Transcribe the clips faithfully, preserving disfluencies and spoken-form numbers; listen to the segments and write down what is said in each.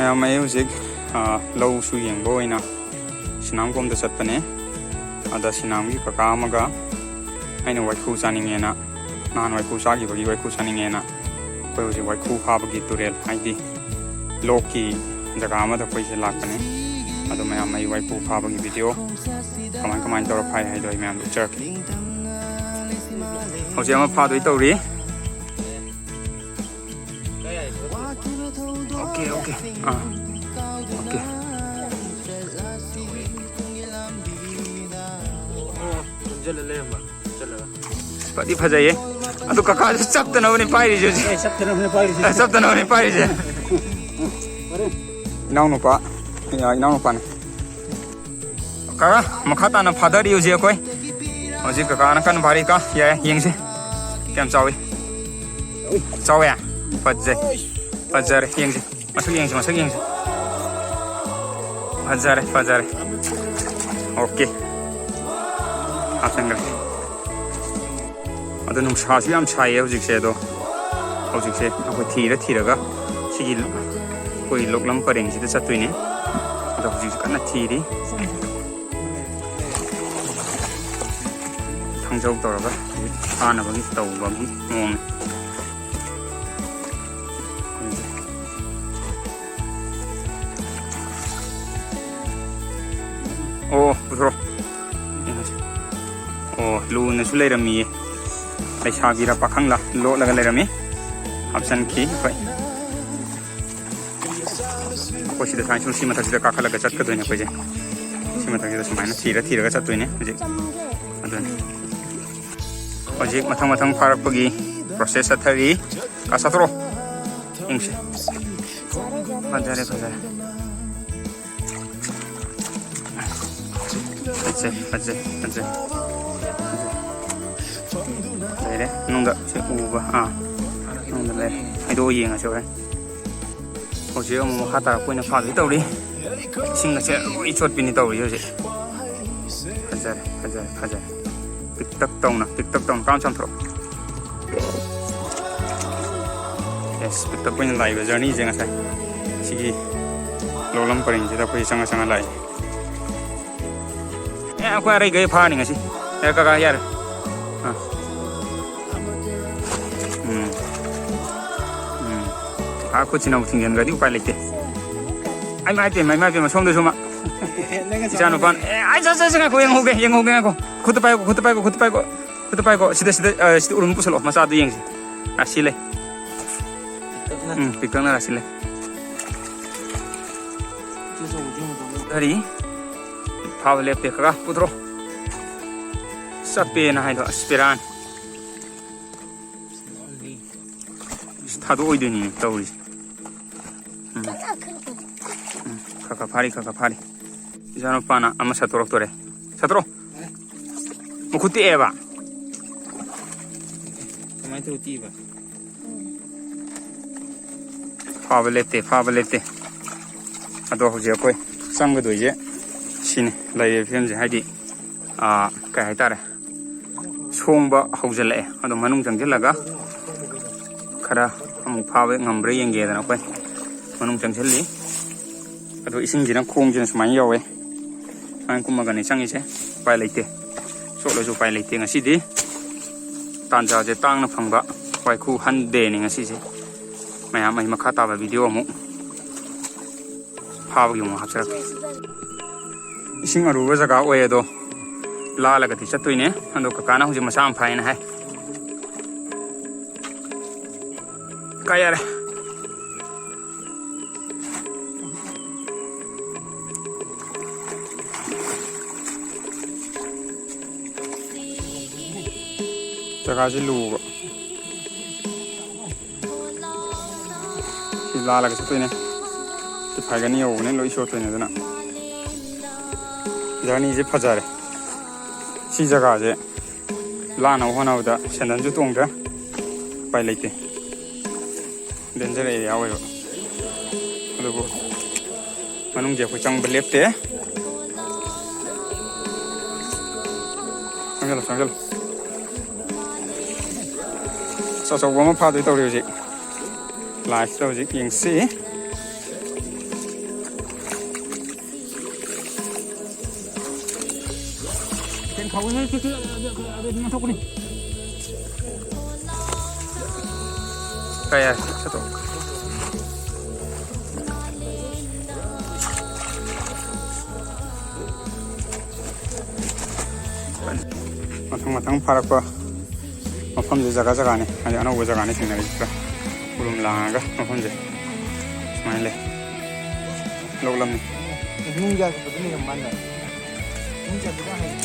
ꯃꯌꯥꯝ, ꯑꯩ ꯍꯧꯖꯤꯛ, ꯑ, ꯂꯧꯁꯨ ꯌꯦꯡꯕ ꯑꯣꯏꯅ ꯁꯤꯅꯥꯝ ꯀꯣꯝꯗ ꯆꯠꯄꯅꯦ꯫ ꯑꯗ ꯁꯤꯅꯥꯝꯒꯤ ꯀꯀꯥ ꯑꯃꯒ ꯑꯩꯅ ꯋꯥꯏꯈꯨ ꯆꯥꯅꯤꯡꯉꯦꯅ, ꯅꯍꯥꯟ ꯋꯥꯏꯈꯨ ꯆꯥꯈꯤꯕꯒꯤ ꯋꯥꯏꯈꯨ ꯆꯥꯅꯤꯡꯉꯦꯅ, ꯑꯩꯈꯣꯏ ꯍꯧꯖꯤꯛ ꯋꯥꯏꯈꯨ ꯐꯥꯕꯒꯤ ꯇꯨꯔꯦꯜ, ꯍꯥꯏꯗꯤ ꯂꯣꯛꯀꯤ ꯖꯒꯥ ꯑꯃꯗ ꯑꯩꯈꯣꯏꯁꯦ ꯂꯥꯛꯄꯅꯦ꯫ ꯑꯗꯣ ꯃꯌꯥꯝ, ꯑꯩ ꯋꯥꯏꯈꯨ ꯐꯥꯕꯒꯤ ꯚꯤꯗꯤꯑꯣ ꯀꯃꯥꯏ ꯀꯃꯥꯏꯅ ꯇꯧꯔ ꯐꯥꯏ ꯍꯥꯏꯗꯣ ꯑꯩ ꯃꯌꯥꯝꯗ ꯎꯠꯆꯔꯛꯀꯦ꯫ ꯍꯧꯖꯤꯛ ꯑꯃ ꯐꯥꯗꯣꯏ ꯇꯧꯔꯤ꯫ Okay, okay. ꯑꯥ, ꯑꯣꯀꯦ꯫ ꯐꯗꯤ ꯐꯖꯩꯌꯦ꯫ ꯑꯗꯨ ꯀꯀꯥꯁꯨ ꯆꯞꯇꯅꯕꯅꯦ ꯄꯥꯏꯔꯤꯁꯦ ꯍꯧꯖꯤꯛ꯫ ꯑꯦ, ꯆꯞꯇꯅꯕꯅꯦ ꯄꯥꯏꯔꯤꯁꯦ꯫ ꯑꯦ, ꯆꯞꯇꯅꯕꯅꯦ ꯄꯥꯏꯔꯤꯁꯦ꯫ ꯐꯔꯦ꯫ ꯏꯅꯥꯎꯅꯨꯄꯥ, ꯏꯅꯥꯎꯅꯨꯄꯥꯅꯦ꯫ ꯀꯀꯥ, ꯃꯈꯥ ꯇꯥꯅ ꯐꯥꯗꯔꯤ ꯍꯧꯖꯤꯛ ꯑꯩꯈꯣꯏ꯫ ꯍꯧꯖꯤꯛ ꯀꯀꯥꯅ ꯀꯟꯅ ꯐꯥꯔꯤ꯫ ꯀꯥ, ꯌꯥꯏ, ꯌꯦꯡꯁꯤ꯫ ꯀꯌꯥꯝ ꯆꯥꯎꯏ? ꯆꯥꯎꯋꯦ? ꯐꯖꯩ꯫ ꯐꯖꯔꯦ, ꯌꯦꯡꯁꯤ꯫ ꯃꯁꯛ ꯌꯦꯡꯁꯤ, ꯃꯁꯛ ꯌꯦꯡꯁꯤ꯫ ꯐꯖꯔꯦ, ꯐꯖꯔꯦ꯫ ꯑꯣꯀꯦ꯫ ꯍꯥꯞꯆꯤꯟꯈ꯭ꯔꯦ꯫ ꯑꯗꯣ ꯅꯨꯡꯁꯥꯁꯨ ꯌꯥꯝ ꯁꯥꯏꯌꯦ ꯍꯧꯖꯤꯛꯁꯦ꯫ ꯑꯗꯣ ꯍꯧꯖꯤꯛꯁꯦ ꯑꯩꯈꯣꯏ ꯊꯤꯔ ꯊꯤꯔꯒ ꯁꯤꯒꯤ ꯑꯩꯈꯣꯏ ꯂꯣꯛꯂꯝ ꯄꯔꯦꯡꯁꯤꯗ ꯆꯠꯇꯣꯏꯅꯦ꯫ ꯑꯗꯣ ꯍꯧꯖꯤꯛꯁꯦ ꯀꯟꯅ ꯊꯤꯔꯤ꯫ ꯊꯥꯡꯖꯧ ꯇꯧꯔꯒ ꯍꯧꯖꯤꯛ ꯐꯥꯅꯕꯒꯤ ꯇꯧꯕꯒꯤ ꯃꯑꯣꯡꯅꯤ꯫ ꯑꯣ, ꯄꯨꯊꯣꯔꯛꯑꯣ꯫ ꯌꯦꯡꯉꯁꯤ꯫ ꯑꯣ, ꯂꯨꯅꯁꯨ ꯂꯩꯔꯝꯃꯤꯌꯦ꯫ ꯂꯩꯁꯥꯕꯤꯔ ꯄꯥꯈꯪꯂ ꯂꯣꯠꯂꯒ ꯂꯩꯔꯝꯃꯤ꯫ ꯍꯥꯞꯆꯟꯈꯤ ꯑꯩꯈꯣꯏ꯫ ꯑꯩꯈꯣꯏ ꯁꯤꯗ ꯁꯨꯃꯥꯏꯅ ꯁꯨꯝ ꯁꯤ ꯃꯊꯛꯁꯤꯗ ꯀꯥꯈꯠꯂꯒ ꯆꯠꯀꯗꯣꯏꯅꯦ ꯑꯩꯈꯣꯏꯁꯦ꯫ ꯁꯤ ꯃꯊꯛꯁꯤꯗ ꯁꯨꯃꯥꯏꯅ ꯊꯤꯔ ꯊꯤꯔꯒ ꯆꯠꯇꯣꯏꯅꯦ ꯍꯧꯖꯤꯛ꯫ ꯑꯗꯨꯅꯤ꯫ ꯍꯧꯖꯤꯛ ꯃꯊꯪ ꯃꯊꯪ ꯐꯥꯔꯛꯄꯒꯤ ꯄ꯭ꯔꯣꯁꯦꯁ ꯆꯠꯊꯔꯤ꯫ ꯀꯥ ꯆꯠꯊꯣꯔꯛꯑꯣ꯫ ꯌꯦꯡꯁꯤ꯫ ꯐꯖꯔꯦ, ꯐꯖꯔꯦ꯫ ꯐꯖꯩ, ꯐꯖꯩ, ꯐꯖꯩ꯫ ꯂꯩꯔꯦ꯫ ꯃꯅꯨꯡꯗ ꯁꯤ ꯎꯕ꯫ ꯑꯥ꯫ ꯃꯅꯨꯡꯗ ꯂꯩꯔꯦ꯫ ꯍꯥꯏꯗꯣꯛꯑ ꯌꯦꯡꯉꯁꯤ ꯍꯣꯔꯦꯟ꯫ ꯍꯧꯖꯤꯛ ꯑꯃꯨꯛ ꯃꯈꯥ ꯇꯥꯔꯛꯄ ꯑꯣꯏꯅ ꯐꯥꯗꯣꯏ ꯇꯧꯔꯤ꯫ ꯏꯁꯤꯡ ꯑꯁꯦ ꯂꯣꯏ ꯆꯣꯠꯄꯤꯅꯤ ꯇꯧꯔꯤ ꯍꯧꯖꯤꯛ꯫ ꯐꯖꯔꯦ, ꯐꯖꯔꯦ, ꯐꯖꯔꯦ꯫ ꯄꯤꯛꯇꯛ ꯇꯧꯅ, ꯄꯤꯛꯇꯛ ꯇꯧꯅ꯫ ꯀꯥꯝ ꯆꯥꯝꯊꯣꯔꯛꯑꯣ꯫ ꯌꯦꯁ, ꯄꯤꯛꯇꯛ ꯑꯣꯏꯅ ꯂꯥꯛꯏꯕ ꯖꯔꯅꯤꯁꯦ ꯉꯁꯥꯏ꯫ ꯁꯤꯒꯤ ꯂꯧꯂꯝ ꯄꯔꯤꯡꯁꯤꯗ ꯑꯩꯈꯣꯏ ꯆꯪꯉ ꯆꯪꯉ ꯂꯥꯛꯏ꯫ ꯑꯦ, ꯑꯩꯈꯣꯏ ꯑꯔꯩꯈꯩ ꯐꯥꯔꯅꯤ ꯉꯁꯤ꯫ ꯑꯦ, ꯀꯀꯥ, ꯌꯥꯔꯦ꯫ ꯑꯥ꯫ ꯎꯝ꯫ ꯎꯝ꯫ ꯑꯥ, ꯈꯨꯠꯁꯤꯅ ꯑꯃꯨꯛ ꯊꯤꯡꯖꯤꯟꯈ꯭ꯔꯗꯤ ꯎꯄꯥꯏ ꯂꯩꯇꯦ꯫ ꯑꯩ ꯃꯥꯏ ꯄꯦꯝꯃ, ꯑꯩ ꯃꯥꯏ ꯄꯦꯝꯃ, ꯁꯣꯝꯗꯁꯨ ꯑꯃ꯫ ꯏꯆꯥ ꯅꯨꯄꯥꯅ, ꯑꯦ, ꯑꯩ, ꯆꯠ, ꯆꯠ, ꯆꯠ, ꯉꯥꯏꯈꯣ, ꯌꯦꯡꯍꯧꯒꯦ, ꯌꯦꯡꯍꯧꯒꯦ, ꯉꯥꯏꯈꯣ꯫ ꯈꯨꯠꯇ ꯄꯥꯏꯌꯨ, ꯈꯨꯠꯇ ꯄꯥꯏꯌꯨ, ꯈꯨꯠꯇ ꯄꯥꯏꯌꯨ꯫ ꯈꯨꯠꯇ ꯄꯥꯏꯀꯣ, ꯁꯤꯗ, ꯁꯤꯗ, ꯑ, ꯁꯤꯗ ꯎꯔꯨꯝ ꯄꯨꯁꯜꯂꯛꯑꯣ, ꯃꯆꯥꯗꯣ ꯌꯦꯡꯁꯤ꯫ ꯔꯥꯁꯤ ꯂꯩ꯫ ꯎꯝ, ꯄꯤꯛꯇꯛꯅ ꯔꯥꯁꯤ ꯂꯩ꯫ ꯀꯔꯤ? ꯐꯥꯕ ꯂꯦꯞꯇꯦ, ꯀꯀꯥ, ꯄꯨꯊꯣꯔꯛꯑꯣ꯫ ꯆꯞꯄꯦꯅ ꯍꯥꯏꯗꯣ, ꯑꯁ, ꯕꯦꯔꯥꯅꯤ꯫ ꯑꯁ, ꯊꯥꯗꯣꯛꯑꯣꯏꯗꯣꯏꯅꯤꯅꯦ ꯇꯧꯔꯤꯁꯦ꯫ ꯎꯝ꯫ ꯎꯝ, ꯈꯔ ꯈꯔ ꯐꯥꯔꯤ, ꯈꯔ ꯈꯔ ꯐꯥꯔꯤ꯫ ꯏꯆꯥꯅꯨꯄꯥꯅ ꯑꯃ ꯁꯠꯇꯣꯔꯛꯇꯣꯔꯦ꯫ ꯁꯠꯇꯣꯔꯛꯑꯣ꯫ ꯃꯈꯨꯠ ꯇꯦꯛꯑꯦꯕ꯫ ꯀꯃꯥꯏꯅ ꯇꯧ ꯇꯤꯕ? ꯐꯥꯕ ꯂꯦꯞꯇꯦ, ꯐꯥꯕ ꯂꯦꯞꯇꯦ꯫ ꯑꯗꯣ ꯍꯧꯖꯤꯛ ꯑꯩꯈꯣꯏ ꯆꯪꯒꯗꯣꯏꯁꯦ ꯁꯤꯅꯤ ꯂꯩꯔꯤꯕ ꯐꯤꯕꯝꯁꯦ, ꯍꯥꯏꯗꯤ, ꯑꯥ, ꯀꯩ ꯍꯥꯏꯇꯥꯔꯦ, ꯁꯣꯡꯕ ꯍꯧꯖꯤꯜꯂꯛꯑꯦ꯫ ꯑꯗꯣ ꯃꯅꯨꯡ ꯆꯪꯁꯤꯜꯂꯒ ꯈꯔ ꯑꯃꯨꯛ ꯐꯥꯕ ꯉꯝꯕ꯭ꯔꯥ ꯌꯦꯡꯒꯦꯗꯅ ꯑꯩꯈꯣꯏ ꯃꯅꯨꯡ ꯆꯪꯁꯤꯜꯂꯤ꯫ ꯑꯗꯣ ꯏꯁꯤꯡꯁꯤꯅ ꯈꯣꯡꯁꯤꯅ ꯁꯨꯃꯥꯏꯅ ꯌꯧꯋꯦ꯫ ꯁꯨꯃꯥꯏꯅ ꯀꯨꯝꯃꯒꯅꯤ ꯆꯪꯉꯤꯁꯦ꯫ ꯎꯄꯥꯏ ꯂꯩꯇꯦ꯫ ꯆꯣꯠꯂꯁꯨ ꯎꯄꯥꯏ ꯂꯩꯇꯦ꯫ ꯉꯁꯤꯗꯤ ꯇꯥꯟꯖꯥꯁꯦ ꯇꯥꯡꯅ ꯐꯪꯕ ꯋꯥꯏꯈꯨ ꯍꯟꯗꯦꯅꯦ ꯉꯁꯤꯁꯦ꯫ ꯃꯌꯥꯝ ꯑꯩ ꯃꯈꯥ ꯇꯥꯕ ꯚꯤꯗꯤꯑꯣ ꯑꯃꯨꯛ ꯐꯥꯕꯒꯤ ꯑꯃꯨꯛ ꯍꯥꯞꯆꯔꯛꯀꯦ꯫ ꯏꯁꯤꯡ ꯑꯔꯨꯕ ꯖꯒꯥ ꯑꯣꯏ, ꯑꯗꯣ ꯂꯥꯜꯂꯒꯗꯤ ꯆꯠꯇꯣꯏꯅꯦ꯫ ꯑꯗꯣ ꯀꯀꯥꯅ ꯍꯧꯖꯤꯛ ꯃꯆꯥ ꯑꯃ ꯐꯥꯏꯅ ꯍꯥꯏ꯫ ꯀꯥ ꯌꯥꯔꯦ꯫ ꯖꯒꯥꯁꯤ ꯂꯨꯕ꯫ ꯁꯤ ꯂꯥꯜꯂꯒ ꯆꯠꯇꯣꯏꯅꯦ꯫ ꯁꯤ ꯐꯥꯏꯒꯟ ꯌꯧꯕꯅꯦ, ꯂꯣꯏ ꯆꯣꯠꯇꯣꯏꯅꯦ꯫ ꯑꯗꯨꯅ ꯖꯔꯅꯤꯁꯦ ꯐꯖꯔꯦ꯫ ꯁꯤ ꯖꯒꯥꯁꯦ ꯂꯥꯟꯅꯕ ꯍꯣꯠꯅꯕꯗ ꯁꯦꯟꯗꯟꯁꯨ ꯇꯣꯡꯗ꯭ꯔꯦ꯫ ꯎꯄꯥꯏ ꯂꯩꯇꯦ꯫ ꯗꯦꯟꯖꯔ ꯑꯦꯔꯤꯌꯥ ꯑꯣꯏꯕ꯫ ꯑꯗꯨꯕꯨ ꯃꯅꯨꯡꯁꯦ ꯑꯩꯈꯣꯏ ꯆꯪꯕ ꯂꯦꯞꯇꯦ꯫ ꯆꯪꯁꯤꯜꯂꯣ, ꯆꯪꯁꯤꯜꯂꯣ꯫ ꯑꯆꯧꯕ ꯑꯃ ꯐꯥꯗꯣꯏ ꯇꯧꯔꯤ ꯍꯧꯖꯤꯛ꯫ ꯂꯥꯏꯐꯇ ꯍꯧꯖꯤꯛ ꯌꯦꯡꯁꯤ꯫ ꯍꯧꯔꯦ, ꯍꯦ, ꯍꯦ, ꯍꯦ, ꯑꯗꯨ, ꯑꯗꯨ, ꯑꯗꯨ ꯅꯥꯟꯊꯣꯛꯀꯅꯤ꯫ ꯀꯌꯥ ꯆꯠꯊꯣꯛ꯫ ꯃꯊꯪ ꯃꯊꯪ ꯐꯥꯔꯛꯄ ꯃꯐꯝꯁꯦ ꯖꯒꯥ ꯖꯒꯥꯅꯤ, ꯍꯥꯏꯗꯤ ꯑꯅꯧꯕ ꯖꯒꯥꯅꯤ ꯊꯦꯡꯅꯔꯤꯁꯦ꯫ ꯈꯔ ꯎꯔꯨꯝ ꯂꯥꯡꯉꯒ ꯃꯐꯝꯁꯦ ꯁꯨꯃꯥꯏꯅ ꯂꯩ꯫ ꯂꯧ ꯂꯝꯅꯤ꯫ ꯅꯨꯡ ꯌꯥꯟꯕꯗ ꯂꯩꯔꯝ ꯃꯥꯜꯂꯦ꯫ ꯅꯨꯡ ꯆꯠꯄꯗ ꯍꯥꯏ-,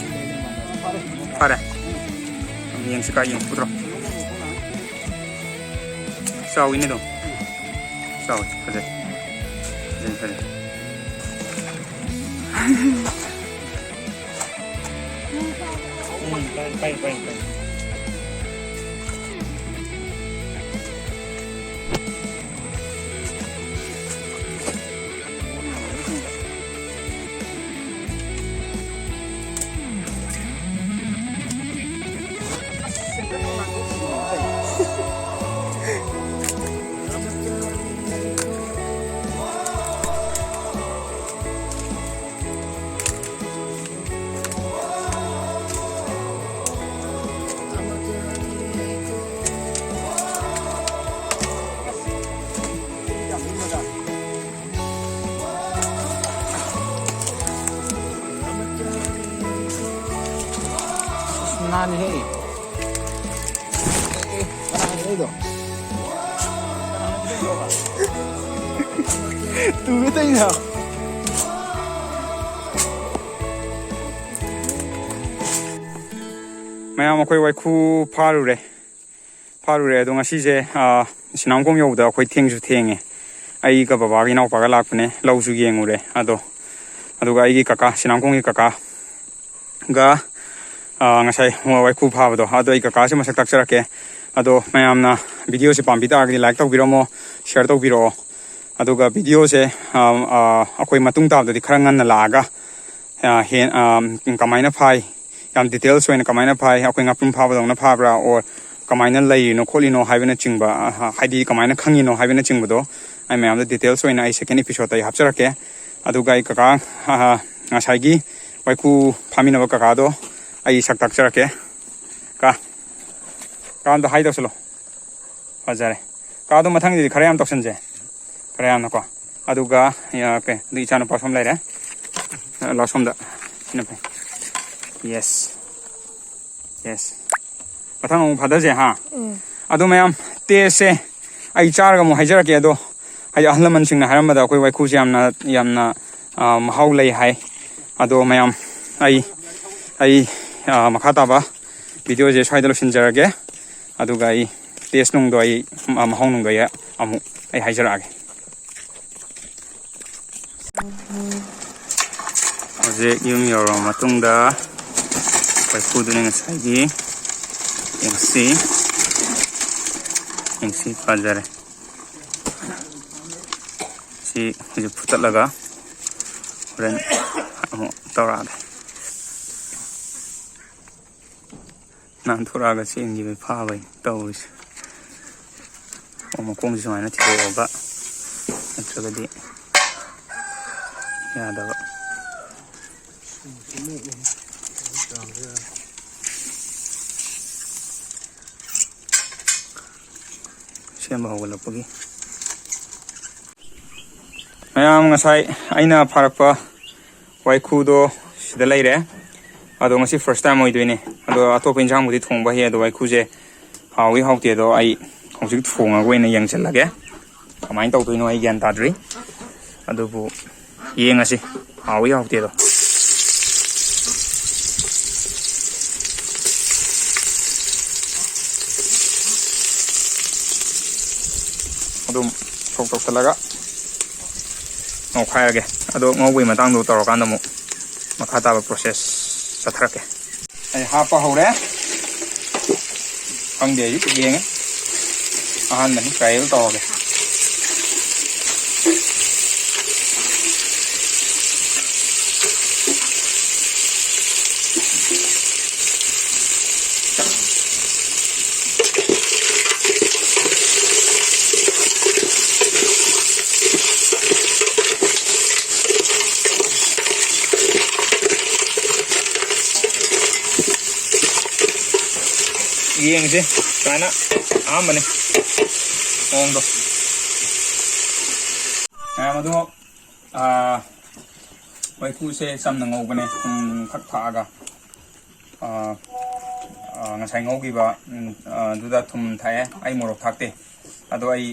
ꯐꯔꯦ꯫ ꯐꯔꯦ꯫ ꯌꯦꯡꯁꯤ ꯀꯥꯏ ꯌꯦꯡ ꯐꯨꯗ꯭ꯔꯣ? ꯆꯥꯎꯋꯤꯅꯦ ꯑꯗꯨꯝ꯫ ꯆꯥꯎꯋꯤ꯫ ꯐꯖꯩ꯫ ꯐꯖꯩ, ꯐꯖꯩ꯫ ꯎꯝ, ꯄꯥꯏ, ꯄꯥꯏ, ꯄꯥꯏ, ꯄꯥꯏ꯫ ꯅꯥꯟꯅꯤꯍꯦ꯫ ꯑꯦ, ꯀꯅꯥꯅꯣ ꯂꯩꯗꯣ? ꯇꯨꯒꯦ ꯇꯧꯔꯤꯅꯦ ꯍꯥꯏꯕ꯫ ꯃꯌꯥꯝ, ꯑꯩꯈꯣꯏ ꯋꯥꯏꯈꯨ ꯐꯥꯔꯨꯔꯦ꯫ ꯐꯥꯔꯨꯔꯦ꯫ ꯑꯗꯣ ꯉꯁꯤꯁꯦ, ꯑꯥ, ꯁꯤꯅꯥꯝꯈꯣꯡ ꯌꯧꯕꯗ ꯑꯩꯈꯣꯏ ꯊꯦꯡꯁꯨ ꯊꯦꯡꯉꯦ꯫ ꯑꯩꯒ ꯕꯕꯥꯒ ꯏꯅꯥꯎꯄꯥꯒ ꯂꯥꯛꯄꯅꯦ, ꯂꯧꯁꯨ ꯌꯦꯡꯉꯨꯔꯦ꯫ ꯑꯗꯣ, ꯑꯗꯨꯒ ꯑꯩꯒꯤ ꯀꯀꯥ, ꯁꯤꯅꯥꯝꯈꯣꯡꯒꯤ ꯀꯀꯥꯒ, ꯑꯥ, ꯉꯁꯥꯏ ꯋꯥꯏꯈꯨ ꯐꯥꯕꯗꯣ, ꯑꯗꯣ ꯑꯩ ꯀꯀꯥꯁꯦ ꯃꯁꯛ ꯇꯥꯛꯆꯔꯛꯀꯦ꯫ ꯑꯗꯣ ꯃꯌꯥꯝꯅ ꯚꯤꯗꯤꯑꯣꯁꯦ ꯄꯥꯝꯕꯤ ꯇꯥꯔꯒꯗꯤ like ꯇꯧꯕꯤꯔꯝꯃꯣ, share ꯇꯧꯕꯤꯔꯛꯑꯣ꯫ ꯑꯗꯨꯒ ꯚꯤꯗꯤꯑꯣꯁꯦ, ꯑꯥ, ꯑꯥ, ꯑꯩꯈꯣꯏ ꯃꯇꯨꯡ ꯇꯥꯕꯗꯗꯤ ꯈꯔ ꯉꯟꯅ ꯂꯥꯛꯑꯒ, ꯑꯥ, ꯍꯦꯟ-, ꯑꯥ, ꯀꯃꯥꯏꯅ ꯐꯥꯏ, ꯌꯥꯝ details ꯑꯣꯏꯅ ꯀꯃꯥꯏꯅ ꯐꯥꯏ, ꯑꯩꯈꯣꯏ ꯉꯥꯄ꯭ꯔꯨꯝ ꯐꯥꯕꯗꯧꯅ ꯐꯥꯕ꯭ꯔꯥ, or ꯀꯃꯥꯏꯅ ꯂꯩꯔꯤꯅꯣ ꯈꯣꯠꯂꯤꯅꯣ ꯍꯥꯏꯕꯅꯆꯤꯡꯕ, ꯑꯥ, ꯍꯥꯏꯗꯤ ꯀꯃꯥꯏꯅ ꯈꯪꯉꯤꯅꯣ ꯍꯥꯏꯕꯅꯆꯤꯡꯕꯗꯣ ꯑꯩ ꯃꯌꯥꯝꯗ details ꯑꯣꯏꯅ ꯑꯩ second episode ꯑꯩ ꯍꯥꯞꯆꯔꯛꯀꯦ꯫ ꯑꯗꯨꯒ ꯑꯩ ꯀꯀꯥ, ꯑꯥ, ꯉꯁꯥꯏꯒꯤ ꯋꯥꯏꯈꯨ ꯐꯥꯃꯤꯟꯅꯕ ꯀꯀꯥꯗꯣ, ꯑꯩ ꯁꯛ ꯇꯥꯛꯆꯔꯛꯀꯦ꯫ ꯀꯥ, ꯀꯥ ꯑꯝꯇ ꯍꯥꯏ ꯇꯧꯁꯜꯂꯣ꯫ ꯐꯖꯔꯦ꯫ ꯀꯥ ꯑꯗꯨ ꯃꯊꯪꯗꯗꯤ ꯈꯔ ꯌꯥꯝ ꯇꯧꯁꯟꯁꯦ, ꯈꯔ ꯌꯥꯝꯅꯀꯣ꯫ ꯑꯗꯨꯒ ꯀꯩ, ꯑꯗꯨ ꯏꯆꯥꯅꯨꯄꯥ ꯁꯣꯝ ꯂꯩꯔꯦ꯫ ꯂꯥꯛ ꯁꯣꯝꯗ꯫ ꯁꯤꯅ ꯐꯩ꯫ Yes, yes꯫ ꯃꯊꯪ ꯑꯃꯨꯛ ꯐꯥꯗꯁꯦ ꯍꯥ꯫ ꯎꯝ꯫ ꯑꯗꯣ ꯃꯌꯥꯝ, ꯇꯦꯁꯁꯦ ꯑꯩ ꯆꯥꯔꯒ ꯑꯃꯨꯛ ꯍꯥꯏꯖꯔꯛꯀꯦ꯫ ꯑꯗꯣ ꯍꯥꯏꯗꯤ, ꯑꯍꯜ ꯂꯃꯟꯁꯤꯡꯅ ꯍꯥꯏꯔꯝꯕꯗ ꯑꯩꯈꯣꯏ ꯋꯥꯏꯈꯨꯁꯦ ꯌꯥꯝꯅ, ꯌꯥꯝꯅ, ꯑ, ꯃꯍꯥꯎ ꯂꯩ ꯍꯥꯏ꯫ ꯑꯗꯣ ꯃꯌꯥꯝ, ꯑꯩ, ꯑꯩ, ꯑ, ꯃꯈꯥ ꯇꯥꯕ ꯚꯤꯗꯤꯑꯣꯁꯦ ꯁ꯭ꯋꯥꯏꯗ ꯂꯣꯏꯁꯤꯟꯖꯔꯒꯦ꯫ ꯑꯗꯨꯒ ꯑꯩ ꯇꯦꯁ ꯅꯨꯡꯗꯣ ꯑꯩ, ꯃ-, ꯃꯍꯥꯎ ꯅꯨꯡꯗꯣ ꯑꯩ ꯑꯃꯨꯛ ꯑꯩ ꯍꯥꯏꯖꯔꯛꯑꯒꯦ꯫ ꯍꯧꯖꯤꯛ ꯌꯨꯝ ꯌꯧꯔꯕ ꯃꯇꯨꯡꯗ ꯋꯥꯏꯈꯨꯗꯨꯅ ꯉꯁꯥꯏꯒꯤ, ꯌꯦꯡꯁꯤ, ꯌꯦꯡꯁꯤ, ꯐꯖꯔꯦ꯫ ꯁꯤ ꯍꯧꯖꯤꯛ ꯐꯨꯠꯇꯠꯂꯒ ꯍꯣꯔꯦꯟ ꯑꯃꯨꯛ ꯇꯧꯔꯛꯑꯒꯦ꯫ ꯅꯥꯟꯊꯣꯔꯛꯑꯒ ꯆꯦꯟꯈꯤꯕꯒꯤ ꯐꯥꯕꯩ ꯇꯧꯔꯤꯁꯦ꯫ ꯑꯣ, ꯃꯈꯣꯡꯁꯦ ꯁꯨꯃꯥꯏꯅ ꯊꯤꯗꯣꯛꯑꯒ, ꯅꯠꯇ꯭ꯔꯒꯗꯤ ꯌꯥꯗꯕ꯫ ꯁꯦꯝꯕ ꯍꯧꯒꯠꯂꯛꯄꯒꯤ꯫ ꯃꯌꯥꯝ, ꯉꯁꯥꯏ ꯑꯩꯅ ꯐꯥꯔꯛꯄ ꯋꯥꯏꯈꯨꯗꯣ ꯁꯤꯗ ꯂꯩꯔꯦ꯫ ꯑꯗꯣ ꯉꯁꯤ first time ꯑꯣꯏꯗꯣꯏꯅꯦ꯫ ꯑꯗꯣ ꯑꯇꯣꯞꯄ ꯏꯟꯁꯥꯡꯕꯨꯗꯤ ꯊꯣꯡꯕ ꯍꯩ, ꯑꯗꯣ ꯋꯥꯏꯈꯨꯁꯦ ꯍꯥꯎꯏ ꯍꯥꯎꯇꯦ ꯑꯗꯣ ꯑꯩ ꯍꯧꯖꯤꯛ ꯊꯣꯡꯉꯒ ꯑꯣꯏꯅ ꯌꯦꯡꯁꯤꯜꯂꯒꯦ꯫ ꯀꯃꯥꯏꯅ ꯇꯧꯗꯣꯏꯅꯣ ꯑꯩ ꯒ꯭ꯌꯥꯟ ꯇꯥꯗ꯭ꯔꯤ꯫ ꯑꯗꯨꯕꯨ ꯌꯦꯡꯉꯁꯤ ꯍꯥꯎꯏ ꯍꯥꯎꯇꯦꯗꯣ꯫ ꯑꯗꯨꯝ ꯁꯣꯛ ꯇꯧꯁꯜꯂꯒ ꯉꯧꯈꯥꯏꯔꯒꯦ꯫ ꯑꯗꯣ ꯉꯧꯕꯒꯤ ꯃꯇꯥꯡꯗꯣ ꯇꯧꯔꯀꯥꯟꯗ ꯑꯃꯨꯛ ꯃꯈꯥ ꯇꯥꯕ process ꯆꯠꯊꯔꯛꯀꯦ꯫ ꯑꯩ ꯍꯥꯞꯄ ꯍꯧꯔꯦ꯫ ꯈꯪꯗꯦ, ꯑꯩꯁꯨ ꯌꯦꯡꯉꯦ꯫ ꯑꯍꯥꯟꯕꯅꯤ, trial ꯇꯧꯔꯒꯦ꯫ ꯌꯦꯡꯁꯦ꯫ ꯁꯨꯃꯥꯏꯅ ꯑꯍꯥꯟꯕꯅꯦ ꯃꯑꯣꯡꯗꯣ꯫ ꯃꯌꯥꯝ ꯑꯗꯣ, ꯑꯥ, ꯋꯥꯏꯈꯨꯁꯦ ꯆꯝꯅ ꯉꯧꯕꯅꯦ, ꯊꯨꯝ ꯈꯛ ꯊꯥꯛꯑꯒ꯫ ꯑꯥ, ꯑꯥ, ꯉꯁꯥꯏ ꯉꯧꯈꯤꯕ, ꯎꯝ, ꯑꯥ, ꯑꯗꯨꯗ ꯊꯨꯝ ꯊꯥꯛꯑꯦ꯫ ꯑꯩ ꯃꯣꯔꯣꯛ ꯊꯥꯛꯇꯦ꯫ ꯑꯗꯣ ꯑꯩ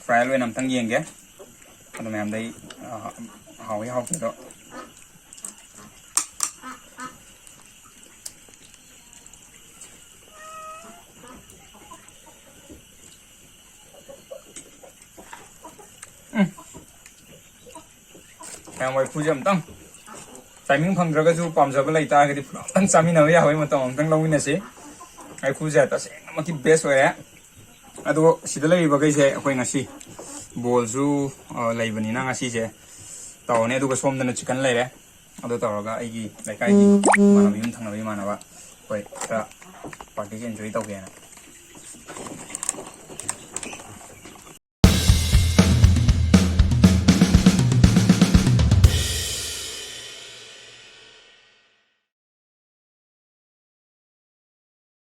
trial ꯑꯣꯏꯅ ꯑꯝꯇꯪ ꯌꯦꯡꯒꯦ꯫ ꯑꯗꯣ ꯃꯌꯥꯝꯗ ꯑꯩ, ꯑꯥ, ꯍꯥꯎꯏ ꯍꯥꯎꯇꯦꯗꯣ꯫ ꯎꯝ꯫ ꯃꯌꯥꯝ ꯋꯥꯏꯈꯨꯁꯦ ꯑꯝꯇꯪ, timing ꯐꯪꯗ꯭ꯔꯒꯁꯨ ꯄꯥꯝꯖꯕ ꯂꯩꯇꯥꯔꯒꯗꯤ ꯄꯨꯂꯞ ꯑꯝꯇꯪ ꯆꯥꯃꯤꯟꯅꯕ ꯌꯥꯕꯒꯤ ꯃꯇꯝ ꯑꯝꯇꯪ ꯂꯧꯃꯤꯟꯅꯁꯤ꯫ ꯋꯥꯏꯈꯨꯁꯦ ꯇꯁꯦꯡꯅꯃꯛꯀꯤ best ꯑꯣꯏꯔꯦ꯫ ꯑꯗꯣ ꯁꯤꯗ ꯂꯩꯔꯤꯕꯈꯩꯁꯦ ꯑꯩꯈꯣꯏ ꯉꯁꯤ ꯕꯣꯜꯁꯨ, ꯑ, ꯂꯩꯕꯅꯤꯅ ꯉꯁꯤꯁꯦ ꯇꯧꯔꯅꯤ꯫ ꯑꯗꯨꯒ ꯁꯣꯝꯗꯅ chicken ꯂꯩꯔꯦ꯫ ꯑꯗꯨ ꯇꯧꯔꯒ ꯑꯩꯒꯤ ꯂꯩꯀꯥꯏꯒꯤ ꯏꯃꯥꯟꯅꯕ, ꯌꯨꯝ ꯊꯪꯅꯕ ꯏꯃꯥꯟꯅꯕ, ꯑꯩꯈꯣꯏ ꯈꯔ partyꯁꯦ enjoy ꯇꯧꯒꯦꯅ꯫